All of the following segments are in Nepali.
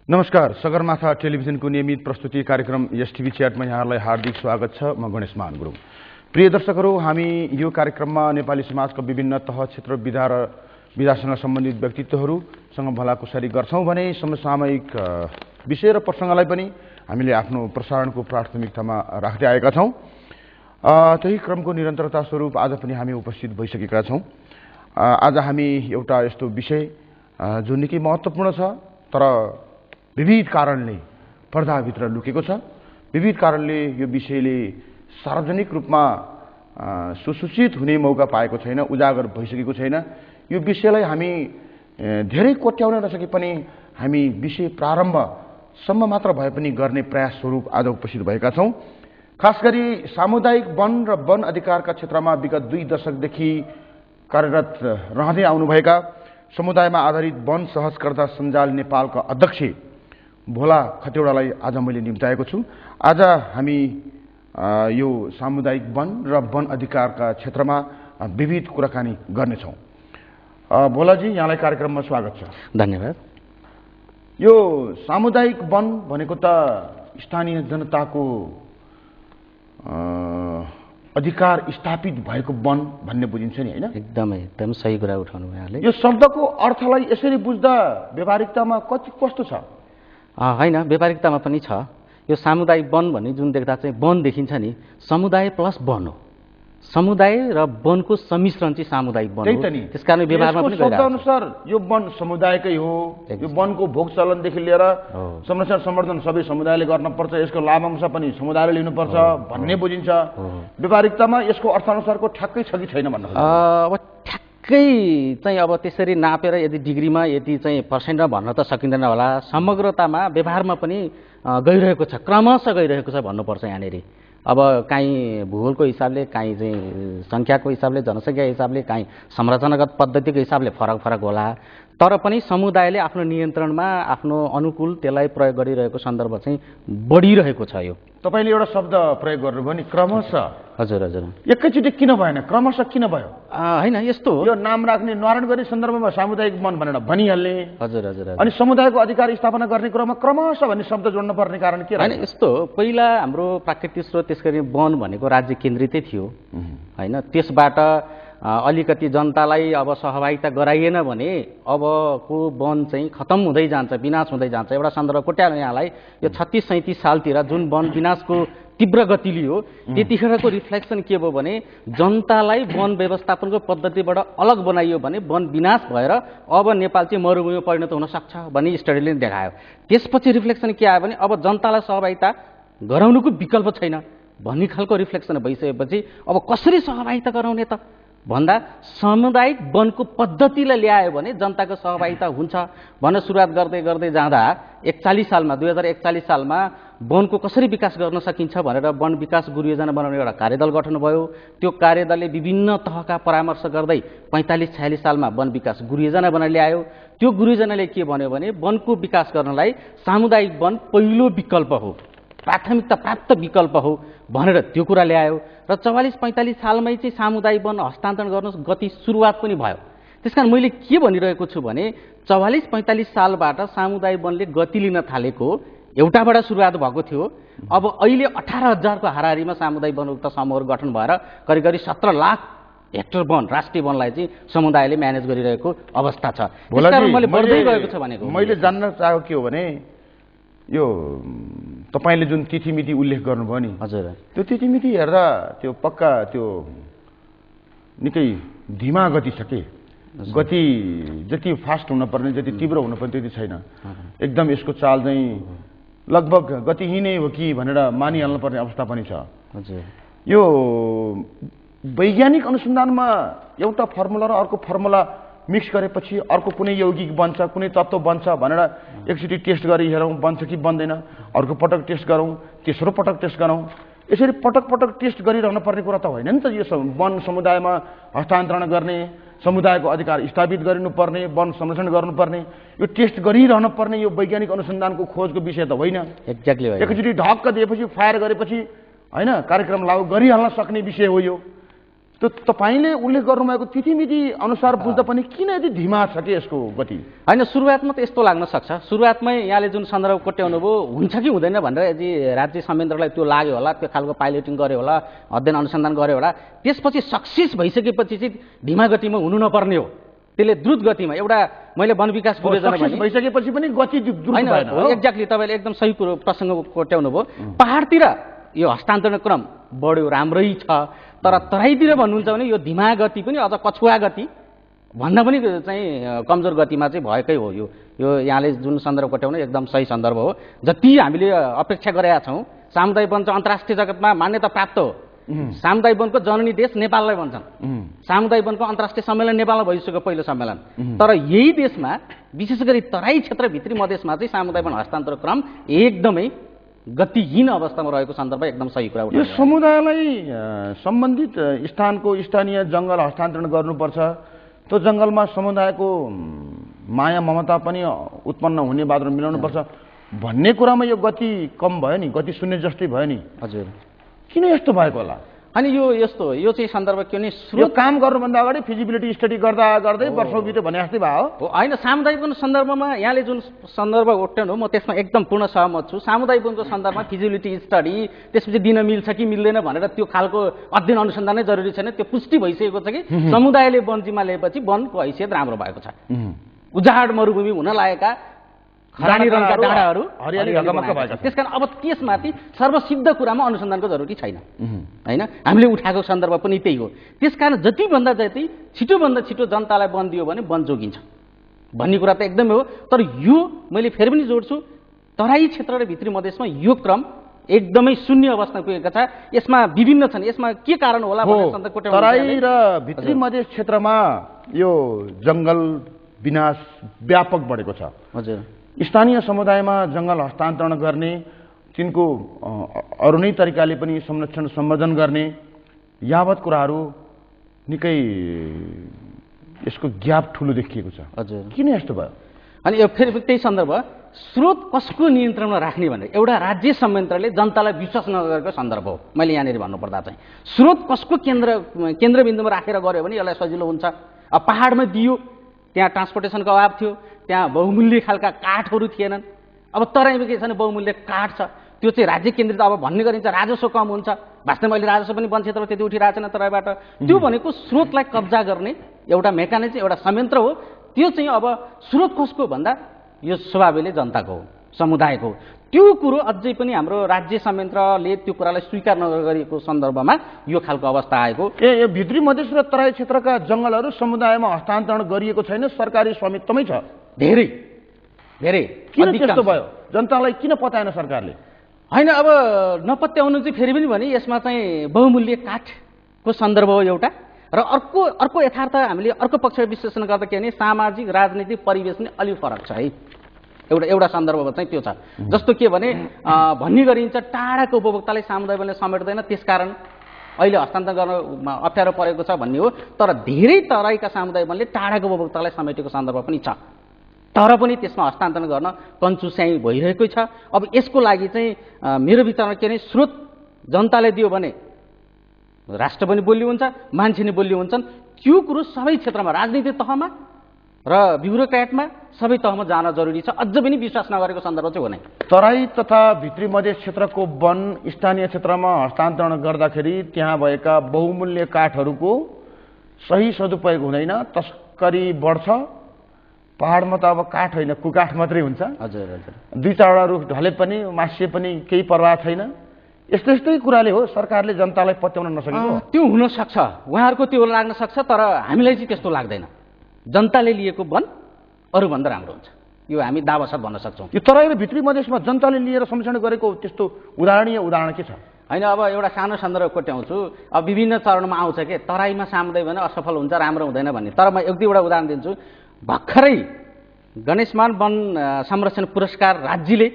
नमस्कार, सगरमाथा टेलिभिजनको नियमित प्रस्तुति कार्यक्रम एसटिभी च्याटमा यहाँहरूलाई हार्दिक स्वागत छ। म गणेश मान गुरुङ। प्रिय दर्शकहरू, हामी यो कार्यक्रममा नेपाली समाजका विभिन्न तह क्षेत्र विधासँग सम्बन्धित व्यक्तित्वहरूसँग भलाकुसारी गर्छौँ भने समसामयिक विषय र प्रसङ्गलाई पनि हामीले आफ्नो प्रसारणको प्राथमिकतामा राख्दै आएका छौँ। त्यही क्रमको निरन्तरता स्वरूप आज पनि हामी उपस्थित भइसकेका छौँ। आज हामी एउटा यस्तो विषय जो निकै महत्त्वपूर्ण छ, तर विविध कारणले पर्दाभित्र लुकेको छ। विविध कारणले यो विषयले सार्वजनिक रूपमा सुसूचित हुने मौका पाएको छैन, उजागर भइसकेको छैन। यो विषयलाई हामी धेरै कोट्याउन नसके पनि हामी विषय प्रारम्भसम्म मात्र भए पनि गर्ने प्रयास स्वरूप आज उपस्थित भएका छौँ। खास गरी सामुदायिक वन र वन अधिकारका क्षेत्रमा विगत 2 दशकदेखि कार्यरत रहँदै आउनुभएका समुदायमा आधारित वन सहजकर्ता सञ्जाल नेपालका अध्यक्ष भोला खतिवडालाई आज मैले निम्ताएको छु। आज हामी यो सामुदायिक वन र वन अधिकारका क्षेत्रमा विविध कुराकानी गर्नेछौँ। भोलाजी, यहाँलाई कार्यक्रममा स्वागत छ। धन्यवाद। यो सामुदायिक वन भनेको त स्थानीय जनताको अधिकार स्थापित भएको वन भन्ने बुझिन्छ नि, होइन? एकदम सही कुरा उठाउनु भयो यहाँले। यो शब्दको अर्थलाई यसरी बुझ्दा व्यावहारिकतामा कस्तो छ? होइन, व्यावहारिकतामा पनि छ। यो सामुदायिक वन भन्ने जुन देख्दा चाहिँ वन देखिन्छ नि, समुदाय प्लस वन हो। समुदाय र वनको सम्मिश्रण चाहिँ सामुदायिक वन हो। त्यसकारण व्यवहारमा पनि अनुसार यो वन समुदायकै हो। यो वनको भोग चलनदेखि लिएर संरक्षण सम्वर्धन सबै समुदायले गर्नुपर्छ, यसको लाभांश पनि समुदायले लिनुपर्छ भन्ने बुझिन्छ। व्यावहारिकतामा यसको अर्थअनुसारको ठ्याक्कै छ कि छैन भन्नु? अब ठ्याक्कै चाहिँ अब त्यसरी नापेर यदि डिग्रीमा यदि चाहिँ पर्सेन्टमा भन्न त सकिँदैन होला। समग्रतामा व्यवहारमा पनि गइरहेको छ, क्रमशः गइरहेको छ भन्नुपर्छ यहाँनिर। अब काहीँ भूगोलको हिसाबले, काहीँ चाहिँ सङ्ख्याको हिसाबले, जनसङ्ख्या हिसाबले, काहीँ संरचनागत पद्धतिको हिसाबले फरक होला, तर पनि समुदायले आफ्नो नियन्त्रणमा आफ्नो अनुकूल त्यसलाई प्रयोग गरिरहेको सन्दर्भ चाहिँ बढिरहेको छ। यो तपाईँले एउटा शब्द प्रयोग गर्नुभयो नि, क्रमशः। हजुर। एकैचोटि किन भएन? क्रमशः किन भयो? होइन, यस्तो हो। यो नाम राख्ने नारायण गर्ने सन्दर्भमा सामुदायिक वन भनेर भनिहाल्ने। हजुर। अनि समुदायको अधिकार स्थापना गर्ने क्रममा क्रमशः भन्ने शब्द जोड्न पर्ने कारण के? होइन, यस्तो हो। पहिला हाम्रो प्राकृतिक स्रोत त्यस गरी वन भनेको राज्य केन्द्रितै थियो, होइन? त्यसबाट अलिकति जनतालाई अब सहभागिता गराइएन भने अबको वन चाहिँ खतम हुँदै जान्छ, विनाश हुँदै जान्छ। एउटा सन्दर्भ कोट्यालो यहाँलाई। यो 36-37 सालतिर जुन वन विनाशको तीव्र गति लियो, त्यतिखेरको रिफ्लेक्सन के भयो भने जनतालाई वन व्यवस्थापनको पद्धतिबाट अलग बनाइयो भने वन विनाश भएर अब नेपाल चाहिँ मरुभूमिमा परिणत हुन सक्छ भन्ने स्टडीले देखायो। त्यसपछि रिफ्लेक्सन के आयो भने अब जनतालाई सहभागिता गराउनुको विकल्प छैन भन्ने खालको रिफ्लेक्सन भइसकेपछि अब कसरी सहभागिता गराउने त भन्दा सामुदायिक वनको पद्धतिलाई ल्यायो भने जनताको सहभागिता हुन्छ भनेर सुरुवात गर्दै जाँदा 2041 सालमा वनको कसरी विकास गर्न सकिन्छ भनेर वन विकास गुरु योजना बनाउने एउटा कार्यदल गठन भयो। त्यो कार्यदलले विभिन्न तहका परामर्श गर्दै 45-46 सालमा वन विकास गुरु योजना बनाएर ल्यायो। त्यो गुरु योजनाले के भन्यो भने वनको विकास गर्नलाई सामुदायिक वन पहिलो विकल्प हो, प्राथमिकता प्राप्त विकल्प हो भनेर त्यो कुरा ल्यायो। र 44-45 सालमै चाहिँ सामुदायिक वन हस्तान्तरण गर्न गति सुरुवात पनि भयो। त्यसकारण मैले के भनिरहेको छु भने 44-45 सालबाट सामुदायिक वनले गति लिन थालेको एउटाबाट सुरुवात भएको थियो। अब अहिले 18,000 को हाराहारीमा सामुदायिक वनयुक्त समूहहरू गठन भएर करिब 17 लाख हेक्टर वन, राष्ट्रिय वनलाई चाहिँ समुदायले म्यानेज गरिरहेको अवस्था छ। मैले बढ्दै गएको छ भनेको। मैले जान्न चाहेको के हो भने यो तपाईले जुन तिथिमिति उल्लेख गर्नुभयो नि, हजुर, त्यो तिथिमिति हेर्दा त्यो पक्का त्यो निकै धीमा गति छ के? गति जति फास्ट हुनुपर्ने, जति तीव्र हुनुपर्ने त्यति छैन। एकदम यसको चाल चाहिँ लगभग गतिहीनै हो कि भनेर मानिहाल्नु पर्ने अवस्था पनि छ। हजुर, यो वैज्ञानिक अनुसन्धानमा एउटा फर्मुला र अर्को फर्मुला मिक्स गरेपछि अर्को कुनै यौगिक बन्छ, कुनै तत्त्व बन्छ भनेर एकचोटि टेस्ट गरी हेरौँ बन्छ कि बन्दैन, अर्को पटक टेस्ट गरौँ, तेस्रो पटक टेस्ट गरौँ। यसरी पटक पटक टेस्ट गरिरहनु पर्ने कुरा त होइन नि त। यो वन समुदायमा हस्तान्तरण गर्ने, समुदायको अधिकार स्थापित गरिनुपर्ने, वन संरक्षण गर्नुपर्ने, यो टेस्ट गरिरहनु पर्ने यो वैज्ञानिक अनुसन्धानको खोजको विषय त होइन। एक्ज्याक्टली। एकचोटि ढक्क दिएपछि, फायर गरेपछि होइन, कार्यक्रम लागू गरिहाल्न सक्ने विषय हो यो। त्यो तपाईँले उल्लेख गर्नुभएको तिथिमिति अनुसार बुझ्दा पनि किन यति धिमा छ कि यसको गति? होइन, सुरुवातमा त यस्तो लाग्न सक्छ, सुरुवातमै यहाँले जुन सन्दर्भ कोट्याउनु भयो हुन्छ कि हुँदैन भनेर यदि राज्य संयन्त्रलाई त्यो लाग्यो होला, त्यो खालको पाइलटिङ गर्यो होला, अध्ययन अनुसन्धान गर्यो होला, त्यसपछि सक्सेस भइसकेपछि चाहिँ धीमा गतिमा हुनु नपर्ने हो, त्यसले द्रुत गतिमा एउटा मैले वन विकास परियोजना भने भइसकेपछि पनि गति द्रुत भएन। एक्ज्याक्टली तपाईँले एकदम सही कुरो प्रसङ्ग कोट्याउनु भयो। पहाडतिर यो हस्तान्तरण क्रम बढ्यो, राम्रै छ, तर तराईतिर भन्नुहुन्छ भने यो धीमा गति पनि अझ कछुवा गति भन्दा पनि चाहिँ कमजोर गतिमा चाहिँ भएकै हो। यो यहाँले जुन सन्दर्भ कोट्याउनु एकदम सही सन्दर्भ हो। जति हामीले अपेक्षा गरेका छौँ, सामुदायिक वन चाहिँ अन्तर्राष्ट्रिय जगतमा मान्यता प्राप्त हो। सामुदायिक वनको जननी देश नेपाललाई भन्छन्। सामुदायिक वनको अन्तर्राष्ट्रिय सम्मेलन नेपालमा भइसक्यो, पहिलो सम्मेलन। तर यही देशमा विशेष गरी तराई क्षेत्रभित्री मधेसमा चाहिँ सामुदायिक वन हस्तान्तरण क्रम एकदमै गतिहीन अवस्थामा रहेको सन्दर्भ एकदम सही कुरा। यो समुदायलाई सम्बन्धित स्थानको स्थानीय जङ्गल हस्तान्तरण गर्नुपर्छ, त्यो जङ्गलमा समुदायको माया ममता पनि उत्पन्न हुने वातावरण मिलाउनुपर्छ भन्ने कुरामा यो गति कम भयो नि, गति शून्य जस्तै भयो नि। हजुर, किन यस्तो भएको होला? अनि यो चाहिँ सन्दर्भ के नि, यो काम गर्नुभन्दा अगाडि फिजिबिलिटी स्टडी गर्दा गर्दै वर्षौँ बित्यो भने जस्तै भयो हो। होइन, सामुदायिक वनको सन्दर्भमा यहाँले जुन सन्दर्भ उठाउनु म त्यसमा एकदम पूर्ण सहमत छु। सामुदायिक वनको सन्दर्भमा फिजिबिलिटी स्टडी त्यसपछि दिन मिल्छ कि मिल्दैन भनेर त्यो खालको अध्ययन अनुसन्धानै जरुरी छैन, त्यो पुष्टि भइसकेको छ कि समुदायले वन जिम्मा लिएपछि वनको हैसियत राम्रो भएको छ। उजाड मरुभूमि हुन लागेका खरानी रङका डाँडाहरू त्यसकारण अब त्यसमाथि सर्वसिद्ध कुरामा अनुसन्धानको जरुरी छैन, होइन? हामीले उठाएको सन्दर्भ पनि त्यही हो। त्यसकारण जतिभन्दा जति छिटोभन्दा छिटो जनतालाई वन दियो भने वन जोगिन्छ भन्ने कुरा त एकदमै हो। तर यो मैले फेरि पनि जोड्छु, तराई क्षेत्र र भित्री मधेसमा यो क्रम एकदमै शून्य अवस्थामा पुगेको छ। यसमा विभिन्न छन्, यसमा के कारण होला भन्ने सन्दर्भ कोट्याउनु। तराई र भित्री मधेस क्षेत्रमा यो जङ्गल विनाश व्यापक बढेको छ। हजुर, स्थानीय समुदायमा जङ्गल हस्तान्तरण गर्ने, तिनको अरू नै तरिकाले पनि संरक्षण संवर्धन गर्ने यावत कुराहरू निकै यसको ग्याप ठुलो देखिएको छ। हजुर, किन यस्तो भयो? अनि यो फेरि त्यही सन्दर्भ, स्रोत कसको नियन्त्रणमा राख्ने भनेर एउटा राज्य संयन्त्रले जनतालाई विश्वास नगरेको सन्दर्भ हो। मैले यहाँनिर भन्नुपर्दा चाहिँ स्रोत कसको केन्द्रबिन्दुमा राखेर गऱ्यो भने यसलाई सजिलो हुन्छ। अब पहाडमा दियो, त्यहाँ ट्रान्सपोर्टेसनको अभाव थियो, त्यहाँ बहुमूल्य खालका काठहरू थिएनन्। अब तराईमा के छैन, बहुमूल्य काठ छ, त्यो चाहिँ राज्य केन्द्रित। अब भन्ने गरिन्छ राजस्व कम हुन्छ, वास्तवमा अहिले राजस्व पनि वन क्षेत्रमा त्यति उठिरहेको छैन तराईबाट। त्यो भनेको स्रोतलाई कब्जा गर्ने एउटा मेकानिजम, एउटा संयन्त्र हो। त्यो चाहिँ अब स्रोत कसको भन्दा यो स्वभावले जनताको हो, समुदायको हो। त्यो कुरो अझै पनि हाम्रो राज्य संयन्त्रले त्यो कुरालाई स्वीकार नगरेको सन्दर्भमा यो खालको अवस्था आएको। यो भित्री मधेस र तराई क्षेत्रका जङ्गलहरू समुदायमा हस्तान्तरण गरिएको छैन, सरकारी स्वामित्वमै छ। धेरै धेरै किन त्यस्तो भयो? जनतालाई किन पताएन सरकारले? होइन, अब नपत्याउनु चाहिँ फेरि पनि भने यसमा चाहिँ बहुमूल्य काठको सन्दर्भ हो एउटा, र अर्को यथार्थ हामीले अर्को पक्ष विश्लेषण गर्दा के भने सामाजिक राजनीतिक परिवेश पनि अलिक फरक छ है। एउटा सन्दर्भमा चाहिँ त्यो छ। जस्तो के भने भन्ने गरिन्छ टाढाको उपभोक्तालाई सामुदायिक वनले समेट्दैन, त्यसकारण अहिले हस्तान्तरण गर्न अप्ठ्यारो परेको छ भन्ने हो। तर धेरै तराईका सामुदायिक वनले टाढाको उपभोक्तालाई समेटेको सन्दर्भ पनि छ, तर पनि त्यसमा हस्तान्तरण गर्न कन्चुस्याइ भइरहेकै छ। अब यसको लागि चाहिँ मेरो विचारमा के भने स्रोत जनताले दियो भने राष्ट्र पनि बलियो हुन्छ, मान्छे नै बलियो हुन्छन्। त्यो कुरो सबै क्षेत्रमा, राजनीतिक तहमा र ब्युरोक्रेटमा सबै तहमा जान जरुरी छ। अझ पनि विश्वास नगरेको सन्दर्भ चाहिँ हो नै। तराई तथा भित्री मधेस क्षेत्रको वन स्थानीय क्षेत्रमा हस्तान्तरण गर्दाखेरि त्यहाँ भएका बहुमूल्य काठहरूको सही सदुपयोग हुँदैन, तस्करी बढ्छ। पहाडमा त अब काठ होइन, कुकाठ मात्रै हुन्छ। हजुर हजुर, दुई चारवटा रुख ढले पनि मासिए पनि केही परवाह छैन। यस्तै कुराले हो सरकारले जनतालाई पत्याउन नसकेको। त्यो हुनसक्छ, उहाँहरूको त्यो लाग्न सक्छ, तर हामीलाई चाहिँ त्यस्तो लाग्दैन। जनताले लिएको वन अरूभन्दा राम्रो हुन्छ, यो हामी दावासाथ भन्न सक्छौँ। यो तराई र भित्री मधेसमा जनताले लिएर संरक्षण गरेको त्यस्तो उदाहरण के छ? होइन, अब एउटा सानो सन्दर्भ कोट्याउँछु। अब विभिन्न चरणमा आउँछ के तराईमा सामुदायिक वन असफल हुन्छ, राम्रो हुँदैन भन्ने। तर म एक दुईवटा उदाहरण दिन्छु। भर्खरै गणेशमान वन संरक्षण पुरस्कार राज्यले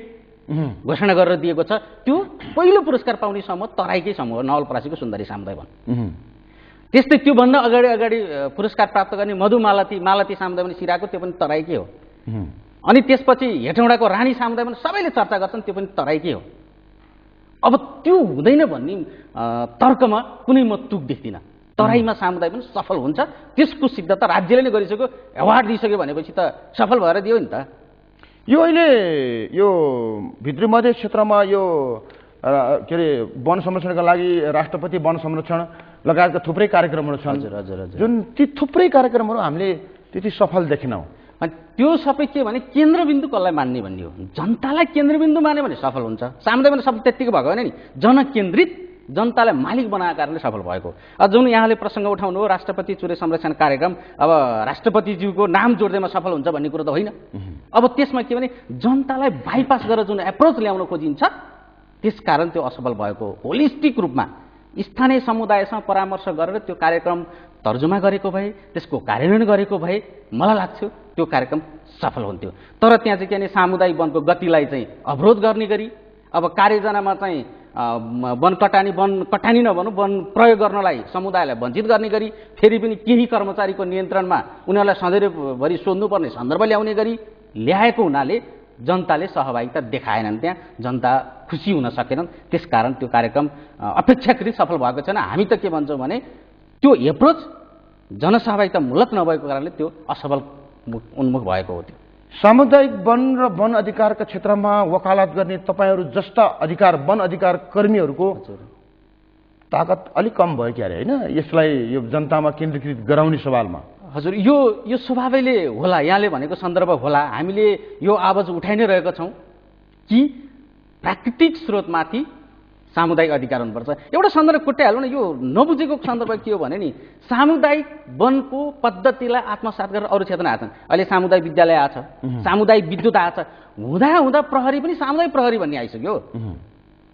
घोषणा गरेर दिएको छ। त्यो पहिलो पुरस्कार पाउने समूह तराईकै समूह, नवलपरासीको सुन्दरी सामुदायिक वन। त्यस्तै त्योभन्दा अगाडि पुरस्कार प्राप्त गर्ने मालती सामुदायिक वन सिराको, त्यो पनि तराईकै हो। अनि त्यसपछि हेटौँडाको रानी सामुदायिक वन सबैले चर्चा गर्छन्, त्यो पनि तराईकै हो। अब त्यो हुँदैन भन्ने तर्कमा कुनै म तुक देख्दिनँ। तराईमा समुदाय पनि सफल हुन्छ, त्यसको सिद्ध त राज्यले नै गरिसक्यो, एवार्ड दिइसक्यो भनेपछि त सफल भएर दियो नि त। यो अहिले यो भित्री मध्य क्षेत्रमा यो के अरे वन संरक्षणका लागि राष्ट्रपति वन संरक्षण लगायतका थुप्रै कार्यक्रमहरू छन्। हजुर हजुर हजुर। जुन ती थुप्रै कार्यक्रमहरू हामीले त्यति सफल देखेनौँ। अनि त्यो सबै के भने केन्द्रबिन्दु कसलाई मान्ने भन्ने हो। जनतालाई केन्द्रबिन्दु मान्यो भने सफल हुन्छ। सामुदायिक भने सबै त्यत्तिकै भएको होइन नि, जनकेन्द्रित जनतालाई मालिक बनाएको कारणले सफल भएको। जुन यहाँले प्रसङ्ग उठाउनु हो राष्ट्रपति चुरे संरक्षण कार्यक्रम, अब राष्ट्रपतिज्यूको नाम जोड्दैमा सफल हुन्छ भन्ने कुरो त होइन। अब त्यसमा के भने जनतालाई बाइपास गरेर जुन एप्रोच ल्याउन खोजिन्छ त्यसकारण त्यो असफल भएको। होलिस्टिक रूपमा स्थानीय समुदायसँग परामर्श गरेर त्यो कार्यक्रम तर्जुमा गरेको भए, त्यसको कार्यान्वयन गरेको भए मलाई लाग्थ्यो त्यो कार्यक्रम सफल हुन्थ्यो। तर त्यहाँ चाहिँ के भने सामुदायिक वनको गतिलाई चाहिँ अवरोध गर्ने गरी, अब कार्ययोजनामा चाहिँ वन कटानी नभनौँ, वन प्रयोग गर्नलाई समुदायलाई वञ्चित गर्ने गरी, फेरि पनि केही कर्मचारीको नियन्त्रणमा उनीहरूलाई सधैँभरि सोध्नुपर्ने सन्दर्भ ल्याउने गरी ल्याएको हुनाले जनताले सहभागिता देखाएनन्, त्यहाँ जनता खुसी हुन सकेनन्। त्यसकारण त्यो कार्यक्रम अपेक्षाकृत सफल भएको छैन। हामी त के भन्छौँ भने त्यो एप्रोच जनसहभागिता मूलक नभएको कारणले त्यो असफल उन्मुख भएको हो। त्यो सामुदायिक वन र वन अधिकारका क्षेत्रमा वकालत गर्ने तपाईँहरू जस्ता वन अधिकार कर्मीहरूको ताकत अलिक कम भयो क्यारे होइन, यसलाई यो जनतामा केन्द्रीकृत गराउने सवालमा? हजुर, यो स्वभावैले होला, यहाँले भनेको सन्दर्भ होला। हामीले यो आवाज उठाइ नै रहेका छौँ कि प्राकृतिक स्रोतमाथि सामुदायिक अधिकार हुनुपर्छ। एउटा सन्दर्भ कोट्याइहाल्नु न, यो नबुझेको सन्दर्भ के हो भने नि सामुदायिक वनको पद्धतिलाई आत्मसात गरेर अरू क्षेत्रमा आएछन्। अहिले सामुदायिक विद्यालय आछ, सामुदायिक विद्युत आछ, हुँदा प्रहरी पनि सामुदायिक प्रहरी भन्ने आइसक्यो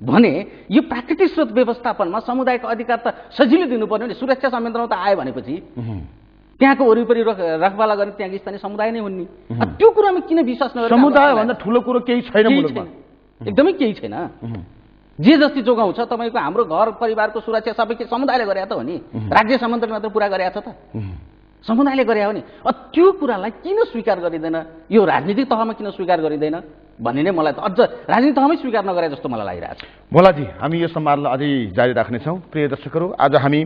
भने यो प्राकृतिक स्रोत व्यवस्थापनमा समुदायको अधिकार त सजिलो दिनुपर्ने हो नि। सुरक्षा संयन्त्रमा त आयो भनेपछि त्यहाँको वरिपरि रखवाला गर्ने त्यहाँको स्थानीय समुदाय नै हुन् नि। त्यो कुरामा किन विश्वास नगरेर? समुदाय भन्दा ठुलो कुरो केही छैन मुलुकमा, एकदमै केही छैन। जे जति जोगाउँछ तपाईँको हाम्रो घर परिवारको सुरक्षा सबै के समुदायले गरे त हो नि, राज्य समुदायले मात्र पुरा गरेछ त, समुदायले गरे हो नि। त्यो कुरालाई किन स्वीकार गरिँदैन, यो राजनीतिक तहमा किन स्वीकार गरिँदैन भन्ने नै मलाई त अझ राजनीतिक तहमै स्वीकार नगरे जस्तो मलाई लागिरहेको छ। भोलाजी, हामी यो संवादलाई अझै जारी राख्नेछौँ। प्रिय दर्शकहरू, आज हामी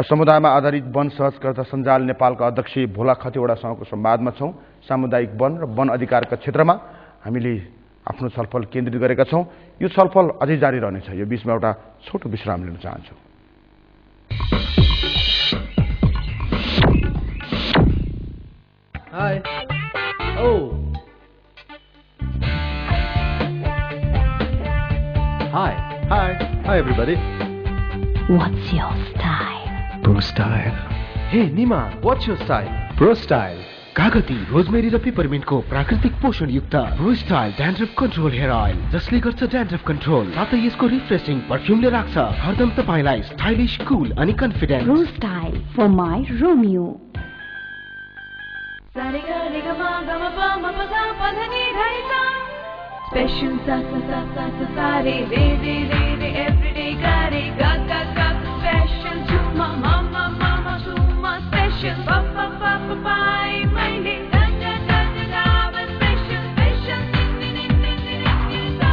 समुदायमा आधारित वन सहजकर्ता सञ्जाल नेपालका अध्यक्ष भोला खतिवडासँगको संवादमा छौँ। सामुदायिक वन र वन अधिकारका क्षेत्रमा हामीले आफ्नो छलफल केन्द्रित गरेका छौँ। यो छलफल अझै जारी रहनेछ। यो बीचमा एउटा छोटो विश्राम लिन चाहन्छु। Hi. Oh. Hi. Hi. Hi, everybody. What's your style? Pro Style. Hey, Nima, what's your style? Pro Style. कागती, रोजमेरी र पेपरमिन्टको प्राकृतिक पोषण युक्त pro style dandruff control hair oil जसले गर्छ ड्यान्ड्रफ कन्ट्रोल, साथै यसको रिफ्रेशिङ परफ्युमले राख्छ हरदम तपाईलाई स्टाइलिश, कुल अनि confident. Pro Style for my Romeo. Special sa sa sa sa sa sa re re re re re everyday ga re ga ga ga special chuma mama mama chuma special pa pa pa pa pa my name da da da da da special special nin nin nin nin nin sa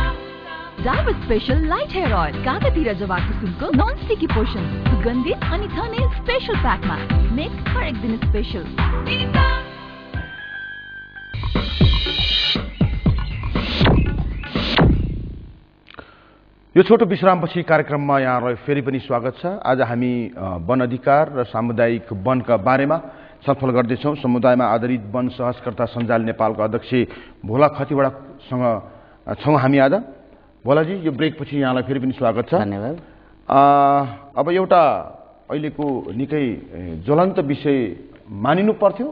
Diamond Special Light Hair Oil. कागती र जवाको सुनको नन स्टिकी पोषण, सुगन्धित अनि थर्ने स्पेशल प्याकमा। मेक हरेक दिन स्पेशल। यो छोटो विश्रामपछि कार्यक्रममा यहाँलाई फेरि पनि स्वागत छ। आज हामी वन अधिकार र सामुदायिक वनका बारेमा छलफल गर्दैछौँ। समुदायमा आधारित वन सहजकर्ता सञ्जाल नेपालका अध्यक्ष भोला खतिवडासँग छौँ हामी आज। भोलाजी, यो ब्रेकपछि यहाँलाई फेरि पनि स्वागत छ। धन्यवाद। अब एउटा अहिलेको निकै ज्वलन्त विषय मानिनु पर्थ्यो,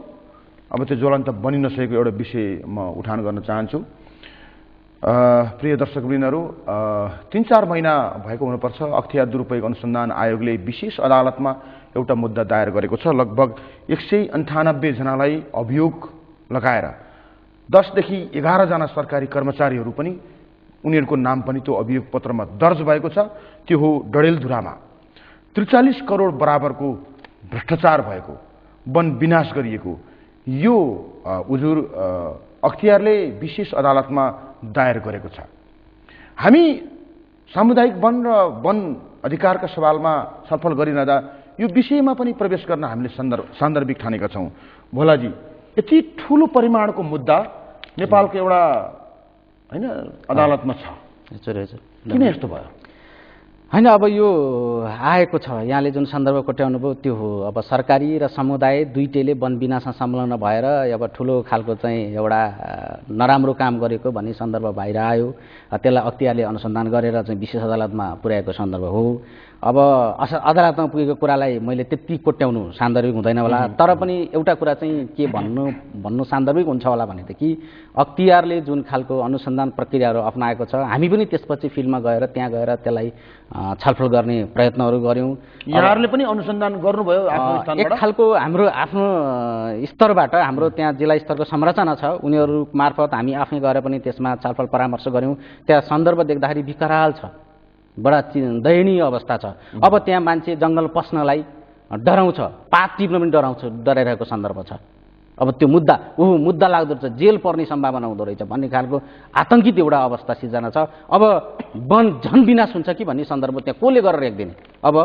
अब त्यो ज्वलन्त बनिन सकेको एउटा विषय म उठान गर्न चाहन्छु। प्रिय दर्शकवृन्दहरू, 3-4 महिना भएको हुनुपर्छ, अख्तियार दुरुपयोग अनुसन्धान आयोगले विशेष अदालतमा एउटा मुद्दा दायर गरेको छ। लगभग 198 जनालाई अभियोग लगाएर 10 देखि 11 जना सरकारी कर्मचारीहरू पनि उनीहरूको नाम पनि त्यो अभियोग पत्रमा दर्ज भएको छ। त्यो हो डडेलधुरामा 43 करोड बराबरको भ्रष्टाचार भएको, वन विनाश गरिएको यो उजुर अख्तियारले विशेष अदालतमा दायर गरेको छ। हामी सामुदायिक वन र वन अधिकारका सवालमा छलफल गरिरहँदा यो विषयमा पनि प्रवेश गर्न हामीले सान्दर्भिक ठानेका छौँ। भोलाजी, यति ठुलो परिमाणको मुद्दा नेपालको एउटा हैन अदालतमा छ, किन यस्तो भयो? होइन, अब यो आएको छ, यहाँले जुन सन्दर्भ कोट्याउनु भयो त्यो हो। अब सरकारी र समुदाय दुईटैले वन विनाशमा संलग्न भएर अब ठुलो खालको चाहिँ एउटा नराम्रो काम गरेको भन्ने सन्दर्भ बाहिर आयो। त्यसलाई अख्तियारले अनुसन्धान गरेर चाहिँ विशेष अदालतमा पुर्याएको सन्दर्भ हो। अब अदालतमा पुगेको कुरालाई मैले त्यति कोट्याउनु सान्दर्भिक हुँदैन होला, तर पनि एउटा कुरा चाहिँ के भन्नु सान्दर्भिक हुन्छ होला भनेदेखि अख्तियारले जुन खालको अनुसन्धान प्रक्रियाहरू अप्नाएको छ, हामी पनि त्यसपछि फिल्डमा गएर त्यहाँ गएर त्यसलाई छलफल गर्ने प्रयत्नहरू गऱ्यौँ। यहाँहरूले पनि अनुसन्धान गर्नुभयो आफ्नो स्थानबाट? एक खालको हाम्रो आफ्नो स्तरबाट, हाम्रो त्यहाँ जिल्ला स्तरको संरचना छ, उनीहरू मार्फत हामी आफै गएर पनि त्यसमा छलफल परामर्श गऱ्यौँ। त्यहाँ सन्दर्भ देख्दाखेरि विकराल छ, बडा दयनीय अवस्था छ। अब त्यहाँ मान्छे जङ्गल पस्नलाई डराउँछ, पात टिप्न पनि डराइरहेको सन्दर्भ छ। अब त्यो मुद्दा लाग्दो रहेछ, जेल पर्ने सम्भावना हुँदो रहेछ भन्ने खालको आतंकित एउटा अवस्था सिर्जना छ। अब वन झन् विनाश हुन्छ कि भन्ने सन्दर्भ त्यहाँ कसले गरेर राख्दिने? अब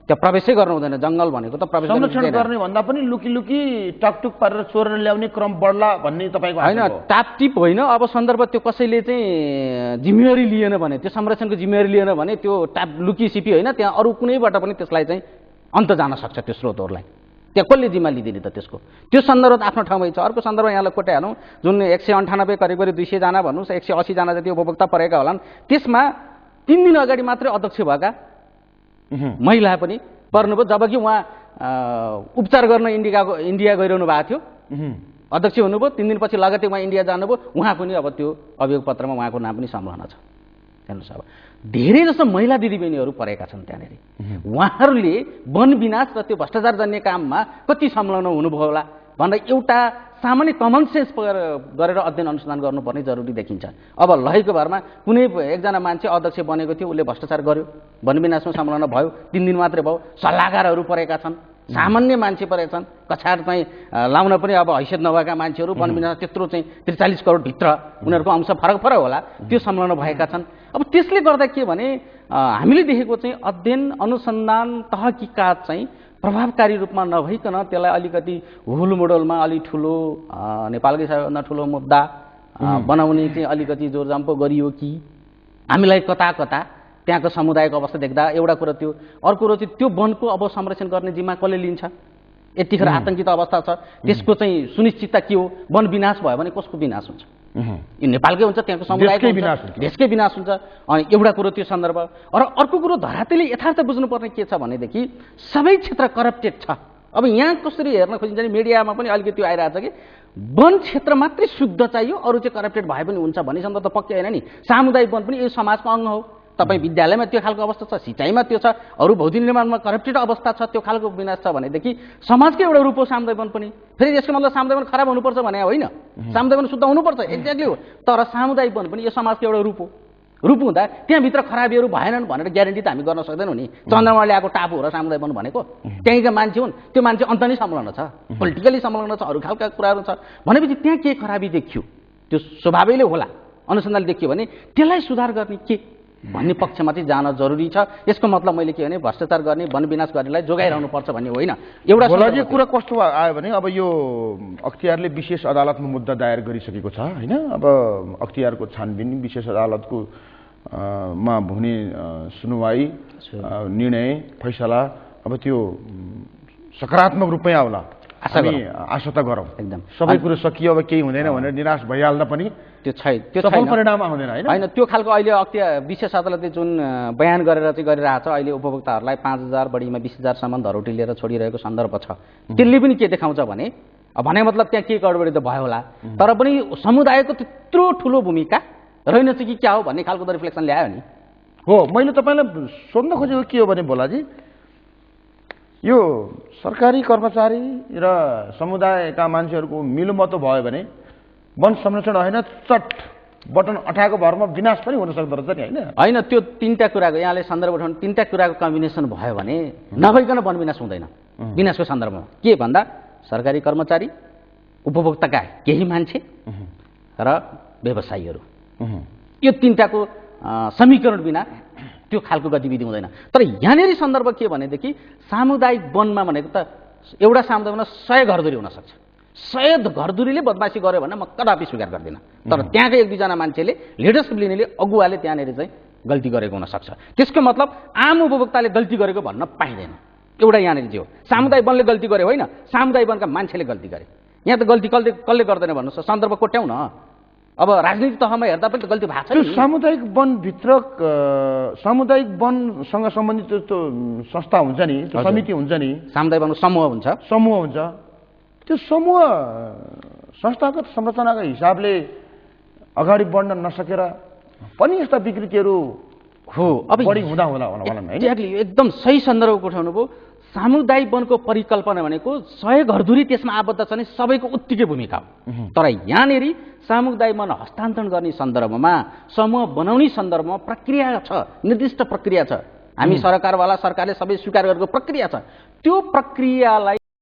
त्यहाँ प्रवेशै गर्नु हुँदैन, जङ्गल भनेको त प्रवेश संरक्षण गर्ने भन्दा पनि लुकी टकटुक पारेर चोरेर ल्याउने क्रम बढ्ला भन्ने तपाईँको होइन? टापटिप होइन, अब सन्दर्भ त्यो कसैले चाहिँ जिम्मेवारी लिएन भने, त्यो संरक्षणको जिम्मेवारी लिएन भने त्यो लुकी सिपी होइन, त्यहाँ अरू कुनैबाट पनि त्यसलाई चाहिँ अन्त जान सक्छ त्यो स्रोतहरूलाई। त्यहाँ कसले जिम्मा लिँदैन त त्यसको? त्यो सन्दर्भ आफ्नो ठाउँमै छ। अर्को सन्दर्भ यहाँलाई कोट्याइहालौँ, जुन 198 करिब 200जना भन्नुहोस्, 180जना जति उपभोक्ता परेका होलान्, त्यसमा 3 दिन अगाडि मात्रै अध्यक्ष भएका महिला पनि पर्नुभयो, जबकि उहाँ उपचार गर्न इन्डिया गइरहनु भएको थियो, अध्यक्ष हुनुभयो, 3 दिनपछि लगतै उहाँ इन्डिया जानुभयो, उहाँ पनि अब त्यो अभियोग पत्रमा उहाँको नाम पनि संलग्न छ। हेर्नुहोस्, अब धेरै जसो महिला दिदीबहिनीहरू परेका छन् त्यहाँनिर, उहाँहरूले वन विनाश र त्यो भ्रष्टाचार जन्य काममा कति संलग्न हुनुभयो होला भनेर एउटा सामान्य कमन सेन्स गरेर अध्ययन अनुसन्धान गर्नुपर्ने जरुरी देखिन्छ। अब लहेको भरमा कुनै एकजना मान्छे अध्यक्ष बनेको थियो, उसले भ्रष्टाचार गर्यो, वन विनाशमा संलग्न भयो, 3 दिन मात्रै भयो, सल्लाहकारहरू परेका छन्, सामान्य मान्छे परेका छन्, कछाड चाहिँ लाउन पनि अब हैसियत नभएका मान्छेहरू, वन विनाश त्यत्रो चाहिँ 43 करोड भित्र उनीहरूको अंश फरक होला, त्यो संलग्न भएका छन्। अब त्यसले गर्दा के भने हामीले देखेको चाहिँ अध्ययन अनुसन्धान तहकिकात चाहिँ प्रभावकारी रूपमा नभइकन त्यसलाई अलिकति हुलमुडलमा अलि ठुलो नेपालकै सबैभन्दा ठुलो मुद्दा बनाउने चाहिँ अलिकति जोरजम्पो गरियो कि हामीलाई कता त्यहाँको समुदायको अवस्था देख्दा एउटा कुरा त्यो। अर्को कुरो चाहिँ त्यो वनको अब संरक्षण गर्ने जिम्मा कसले लिन्छ? यतिखेर आतंकित अवस्था छ, त्यसको चाहिँ सुनिश्चितता के हो? वन विनाश भयो भने कसको विनाश हुन्छ? यो नेपालकै हुन्छ, त्यहाँको समुदायको देशकै विनाश हुन्छ। अनि एउटा कुरो त्यो सन्दर्भ। र अर्को कुरो धरातलले यथार्थ बुझ्नुपर्ने के छ भनेदेखि सबै क्षेत्र करप्टेड छ। अब यहाँ कसरी हेर्न खोजिन्छ भने मिडियामा पनि अलिकति त्यो आइरहेको छ कि वन क्षेत्र मात्रै शुद्ध चाहियो, अरू चाहिँ करप्टेड भए पनि हुन्छ भन्ने सन्दर्भ त पक्कै होइन नि। सामुदायिक वन पनि यो समाजको अङ्ग हो। तपाईँ विद्यालयमा त्यो खालको अवस्था छ, सिँचाइमा त्यो छ, अरू भौतिक निर्माणमा करप्टेड अवस्था छ, त्यो खालको विनाश छ भनेदेखि समाजकै एउटा रूप हो सामुदायिक वन पनि। फेरि यसको मतलब सामुदायिक वन खराब हुनुपर्छ भने होइन, सामुदायिक वन शुद्ध हुनुपर्छ, एक्ज्याक्टली हो। तर सामुदायिक वन पनि यो समाजको एउटा रूप हो। रूप हुँदा त्यहाँभित्र खराबीहरू भएनन् भनेर ग्यारेन्टी त हामी गर्न सक्दैनौँ नि। चन्द्रमा ल्याएको टापु हो र सामुदायिक वन भनेको, त्यहीँका मान्छे हुन्, त्यो मान्छे अन्त नै संलग्न छ, पोलिटिकली संलग्न छ, अरू खालका कुराहरू छ भनेपछि त्यहाँ के खराबी देखियो, त्यो स्वभावैले होला, अनुसन्धान देखियो भने त्यसलाई सुधार गर्ने के भन्ने पक्षमा चाहिँ जान जरुरी छ। यसको मतलब मैले के भने भ्रष्टाचार गर्ने, वन विनाश गर्नेलाई जोगाइरहनु पर्छ भन्ने होइन। एउटा कुरा कस्तो आयो भने अब यो अख्तियारले विशेष अदालतमा मुद्दा दायर गरिसकेको छ होइन। अब अख्तियारको छानबिन विशेष अदालतको मा हुने सुनवाई, निर्णय, फैसला अब त्यो सकारात्मक रूपमै आउला, हामी आशा त गरौँ। एकदम सबै कुरो सकियो, अब केही हुँदैन भनेर निराश भइहाल्दा पनि त्यो छैन, परिणाम आउँदैन होइन। त्यो खालको अहिले विशेष अदालतले जुन बयान गरेर चाहिँ गरिरहेको छ, अहिले उपभोक्ताहरूलाई 5,000 बढीमा 20,000सम्म धरोटी लिएर छोडिरहेको सन्दर्भ छ। त्यसले पनि के देखाउँछ भने मतलब त्यहाँ के गडबडी त भयो होला, तर पनि समुदायको त्यत्रो ठुलो भूमिका रहेन चाहिँ कि क्या हो भन्ने खालको त रिफ्लेक्सन ल्यायो नि। हो, मैले तपाईँलाई सोध्न खोजेको के हो भने भोलाजी, यो सरकारी कर्मचारी र समुदायका मान्छेहरूको मिलोमतो भयो भने वन संरक्षण होइन, चट बटन अठाएको भरमा विनाश पनि हुन सक्दो रहेछ नि होइन। होइन, त्यो 3टा कुराको यहाँले सन्दर्भ उठाउनु, 3टा कुराको कम्बिनेसन भयो भने नभइकन वन विनाश हुँदैन। विनाशको सन्दर्भमा के भन्दा सरकारी कर्मचारी, उपभोक्ताका केही मान्छे र व्यवसायीहरू, यो 3टाको समीकरण बिना त्यो खालको गतिविधि हुँदैन। तर यहाँनिर सन्दर्भ के भनेदेखि सामुदायिक वनमा भनेको त एउटा सामुदायिक वनमा 100 घरधुरी हुनसक्छ। 100 घरधुरीले बदमासी गर्यो भने म कदापि स्वीकार गर्दिनँ। तर त्यहाँको 1-2 जना मान्छेले लिडरसिप लिनेले अगुवाले त्यहाँनिर चाहिँ गल्ती गरेको हुनसक्छ। त्यसको मतलब आम उपभोक्ताले गल्ती गरेको भन्न पाइँदैन। एउटा यहाँनिर चाहिँ हो सामुदायिक वनले गल्ती गरे होइन, सामुदायिक वनका मान्छेले गल्ती गरे। यहाँ त गल्ती कसले गर्दैन भन्नुहोस्, सन्दर्भ कोट्याउ न। अब राजनीति तहमा हेर्दा पनि त गल्ती भएको छ नि। सामुदायिक वनभित्र सामुदायिक वनसँग सम्बन्धित त्यो संस्था हुन्छ नि, त्यो समिति हुन्छ नि, सामुदायिक वनको समूह हुन्छ, त्यो समूह संस्थागत संरचनाको हिसाबले अगाडि बढ्न नसकेर पनि यस्ता विकृतिहरू हो अब बढी हुँदा होला हैन। एक्ज्याक्टली एकदम सही सन्दर्भ उठाउनु भयो। सामुदायिक वनको परिकल्पना भनेको 100 घरधुरी त्यसमा आबद्ध छ नि सबैको उत्तिकै भूमिका हो। तर यहाँनिर सामुदायिक वन हस्तान्तरण गर्ने सन्दर्भमा समूह बनाउने सन्दर्भमा प्रक्रिया छ, निर्दिष्ट प्रक्रिया छ। हामी सरकारले सबै स्वीकार गरेको प्रक्रिया छ। त्यो प्रक्रियालाई